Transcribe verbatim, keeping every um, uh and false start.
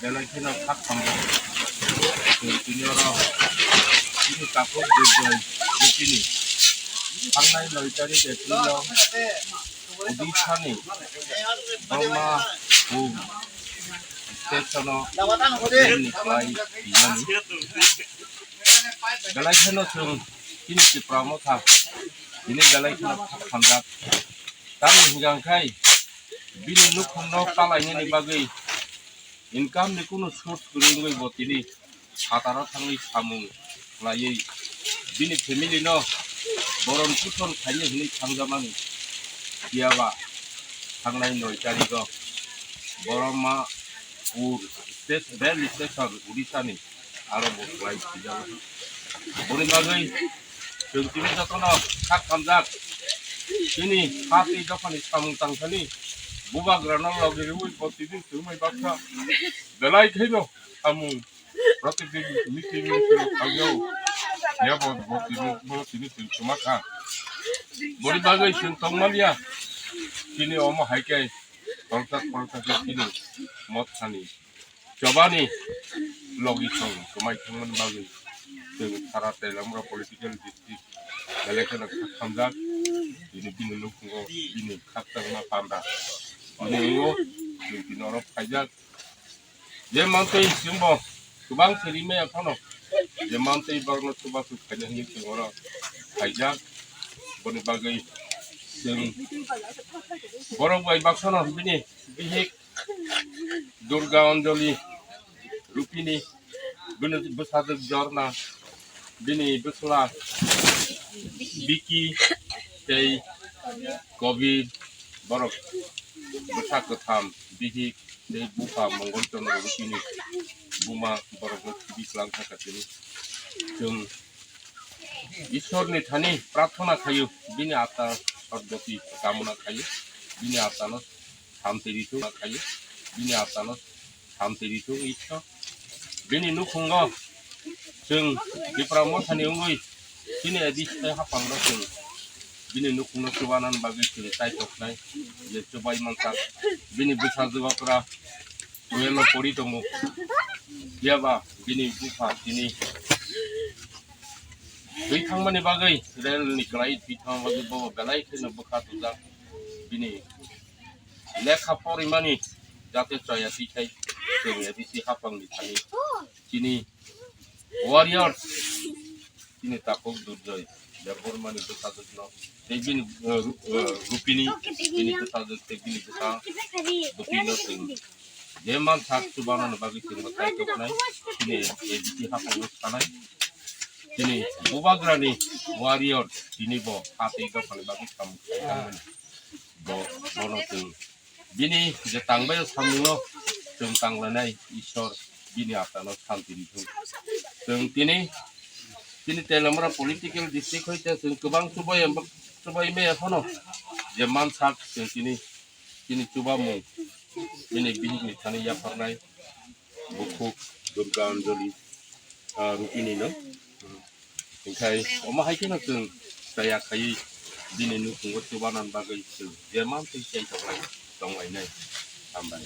Belai kheno kha khamjak. Chwng tini oro chini takhuk Bijoy Rupini thangnai noi tarik April o Odisha ni Brahma Pur station o train ni kwlai twijlani. Belai kheno chwng chini Tipra Motha tini belai kheno kha khamjak. Tamni hwnkha khe bini nukhungno talainani bagwi income ni kunu source kwrwi wngwi bo tini phataro thangwi samung khlaiwi bini family no boron puson khainai hwnwi thangjakmani. Phiyaba thangnai noi tarigo Boroma Pur station, rail station Odisha ni aro bo kwlai swijak. Boni bagwi chwng tini jotono kha khamjak. Chini ha tei dophani samung tangthani bubagrano logi rwui bo tini chwngmai baksa belai khaino samung protidin meeting meeting khaijao. Ya bo bo tini bo tini chwng chuma kha. Boni bagwi chwng tongmaliya. Chini omo hai khe koltak koltak khe chini Mothani chobani logi song kwmai thangmani bagwi chwng sara Teliamura political district election kha khamjak. Bini bini nukhungo bini khakchangma panda bini wngo chwng bini oro phaijak. Je mantwi chwngbo kwbang se rimaya phano je mantwi borokno chubachu khaina hwnwi chwng oro phaijak. Boni bagwi chwng borok bai baksano bini bihik Durga Anjali Rupini, bini bwsajwk Jorna, bini bwsla Biki tei Kobir, borok bwsa kwtham bihik tei bupha Mongol Chandra Rupini buma borokno khibi kwlang kha kha chini. Chwng Ishwarni thani prarthana khaio, bini atma sodgoti kamona khaio, bini atmano santi rithung khaio, bini atmano santi rithung Ishwar. Bini nukhungo chwng Tipra Mothani wngwi chini A D C tei haphango chwng bini nukhungno chubanani bagwi chwng chaitok khnai je chubai mankha. Bini bwsajwk okra twelve o pori tongo. Phiyaba bini bupha tini thwi thangmani bagwi, rail ni kwlai thwi thangma bagwi bo belai kheno bwkha twijak. Bini lekha porimani jate chaya twi khai chwng A D C haphangni thani chini warriors, chini takhuk Durjoy Debbarmani bwsajwkno tei bini, eh, Ru-, eh, Rupini, bini bwsajwk tei bini bwsa Rupino chwng je mansak chubanani bagwi chwngno kaitor khnai, chini A D C haphango sanai, chini bubagrani warrior, tini bo ha tei dophani bagwi samung khlai tangmani bo, bono chwng bini je tangbaio samungno chwng tanglainai Ishwar bini atmano santi rithung. Chwng tini, tini Teliamura political district hoite chwng kwbang chubai, chubai maya phano je mansak chwng tini, tini chubamung bini bihikni thani yapharnai bukhuk Durga Anjali, ah, Rupini no. Hingkhai omo hai kheno chwng chaya khaiwi bini nukhungo chubanani bagwi chwng je mantwi chai tonglai, tonglainai. Hambai.